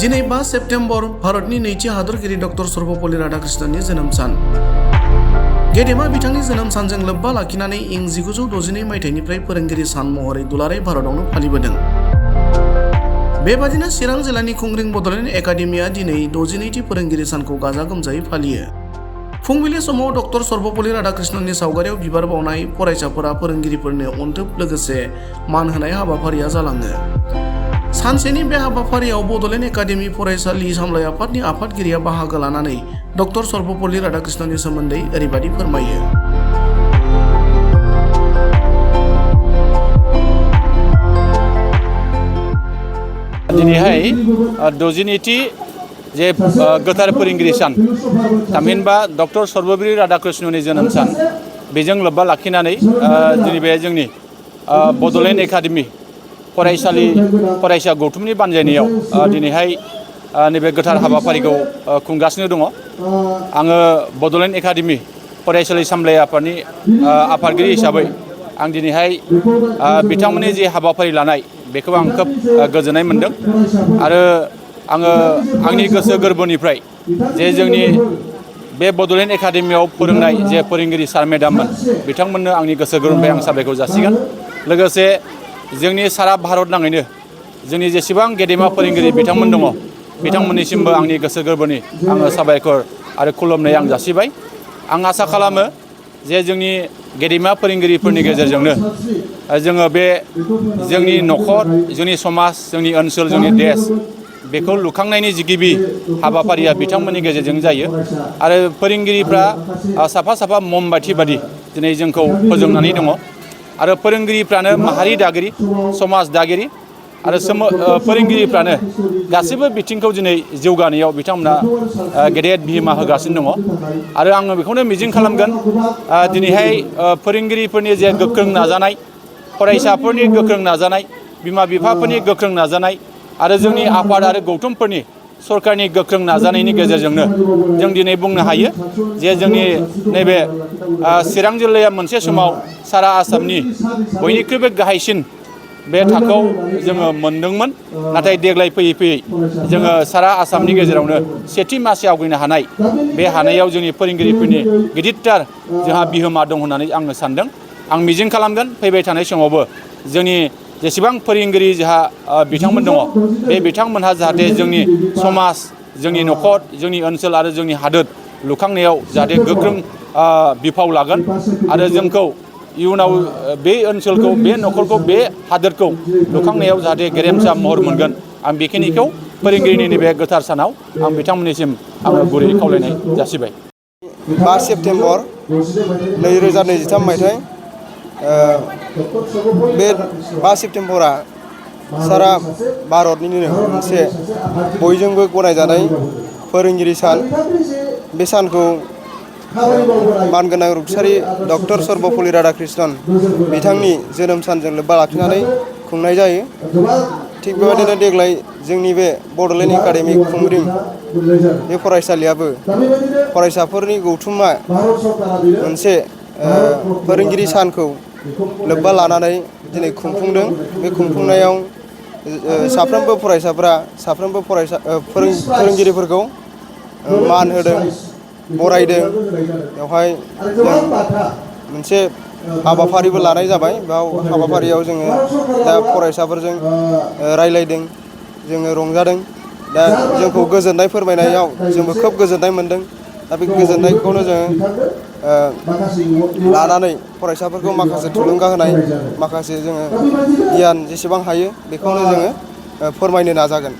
दिनै 5 सेप्तेम्बर भारतनि नैथि हादरगिरि डक्टर सर्वपल्ली राधाकृष्णननि जोनोम सान। गेदेमा बिथांनि जोनोम सानजों लोब्बा लाखिनानै इं 1962 मायथाइनिफ्राय फोरोंगिरि सान महरै दुलाराय भारतावनो फालिबोदों। बेबादिनो चिरां जिल्लानि खुंग्रिं बड'लेण्ड एकाडेमिया दिनै 62थि फोरोंगिरि सानखौ गाजा गोमजायै फालियो। फुंबिलि समाव डक्टर सर्वपल्ली राधाकृष्णननि सावगारियाव बिबार बावनाय, फरायसाफोरा फोरोंगिरिफोरनो अनथोब लोगोसे मान होनाय हाबाफारिया जालाङो। सानसेनि बे हाबाफारियाव बड'लेण्ड एकाडेमि फरायसालि सामलाय आफादनि आफादगिरिया बाहागो लानानै डक्टर सर्वपल्ली राधाकृष्णननि सोमोन्दै ओरैबादि फोरमायो। दिनैहाय 62थि जे गोथार फोरोंगिरि सान, थामहिनबा डक्टर सर्वपल्ली राधाकृष्णननि जोनोम सान, बेजों लोब्बा लाखिनानै दिनै बे जोंनि बड'लेण्ड एकाडेमि फरायसा गौथुमनि बानजायनायाव दिनैहाय नैबे गोथार हाबाफारिखौ खुंगासिनो दङ। आङो बड'लेण्ड एकाडेमि फरायसालि सामलाय आफादनि आफादगिरि हिसाबै आं दिनैहाय बिथांमोननि जे हाबाफारि लानाय बेखौ आं खोब गोजोननाय मोनदों आरो आङो आंनि गोसो गोरबोनिफ्राय जे जोंनि बे बड'लेण्ड एकाडेमियाव फोरोंनाय जे फोरोंगिरि सार मेडाममोन बिथांमोननो आंनि गोसो गोरबोनिफ्राय आं साबायखर जासिगोन। लोगोसे जोंनि सारा भारत नाङैनो जोंनि जेसेबां गेदेमा फोरोंगिरि बिथांमोन दङ बिथांमोननिसिमबो आंनि गोसो गोरबोनि आङो साबायखर आरो खुलुमनाय आं जासिबाय। आं आसा खालामो जे जोंनि गेदेमा फोरोंगिरिफोरनि गेजेरजोंनो जोङो बे जोंनि न'खर, जोंनि समाज, जोंनि ओनसोल, जोंनि देश बेखौ लुखांनायनि जि गिबि हाबाफारिया बिथांमोननि गेजेरजों जायो आरो फोरोंगिरिफ्रा साफा साफा मम बाथि बादि दिनै जोंखौ फोजोंनानै दङ आरो फोरोंगिरिफ्रानो माहारि दागिरि, समाज दागिरि आरो फोरोंगिरिफ्रानो गासैबो बिथिंखौ दिनै जौगानायाव बिथांमोना गेदेर बिहोमा होगासिनो दङ आरो आङो बेखौनो मिजिं खालामगोन दिनैहाय फोरोंगिरिफोरनि जे गोख्रों नाजानाय, फरायसाफोरनि गोख्रों नाजानाय, बिमा बिफाफोरनि गोख्रों नाजानाय आरो जोंनि आफाद आरो गौथुमफोरनि सरकारनि गोख्रों नाजानायनि गेजेरजोंनो जों दिनै बुंनो हायो जे जोंनि नैबे चिरां जिल्लाया मोनसे समाव सारा आसामनि बयनिख्रुइबो गाहायसिन बे थाखोआव जोङो मोनदोंमोन। नाथाय देग्लाय फैयै फैयै जोङो सारा आसामनि गेजेरावनो सेथि मासि आवगायनो हानाय, बे हानायाव जोंनि फोरोंगिरिफोरनि गिदिरथार जोंहा बिहोमा दं होननानै आङो सानदों। आं मिजिं खालामगोन फैबाय थानाय समावबो जोंनि जेसेबां फोरोंगिरि जोंहा बिथांमोन दङ बे बिथांमोनहा जाहाथे जोंनि समाज, जोंनि न'खर, जोंनि ओनसोल आरो जोंनि हादोर लुखांनायाव जाहाथे गोख्रों बिफाव लागोन आरो जोंखौ इयुनाव बे ओनसोलखौ, बे न'खरखौ, बे हादोरखौ लुखांनायाव जाहाथे गेरेमसा महर मोनगोन। आं बेखिनिखौ फोरोंगिरिनि नैबे गोथार सानाव आं बिथांमोननिसिम आङो गुरै खावलायनाय जासिबाय। 5 सेप्तेम्बर 2023 मायथाइ बे 5 सेप्तेम्बरा सारा भारतनिनो मोनसे बयजोंबो गनायजानाय फोरोंगिरि सान। बे सानखौ मानगोनां रुंसारि डक्टर सर्वपल्ली राधाकृष्णन बिथांनि जोनोम सानजों लोब्बा लाखिनानै खुंनाय जायो। थिग बेबायदिनो देग्लाय जोंनि बे बड'लेण्ड एकाडेमि खुंग्रिं बे फरायसालियाबो फरायसाफोरनि गौथुमा मोनसे फोरोंगिरि सानखौ लोब्बा लानानै दिनै खुंफुंदों। बे खुंफुंनायाव साफ्रोमबो फरायसाफ्रा फोरोंगिरिफोरखौ मान होदों, बरायदों। बेवहाय जों मोनसे हाबाफारिबो लानाय जाबाय। बेयाव हाबाफारियाव जोङो दा फरायसाफोरजों रायलायदों, जोङो रंजादों। दा जोंखौ गोजोननाय फोरमायनायाव जोंबो खोब गोजोननाय मोनदों। दा बे गोजोननायखौनो जोङो लानानै फरायसाफोरखौ माखासे थुलुंगा होनाय, माखासे जोङो गियान जेसेबां हायो बेखौनो जोङो फोरमायनो नाजागोन।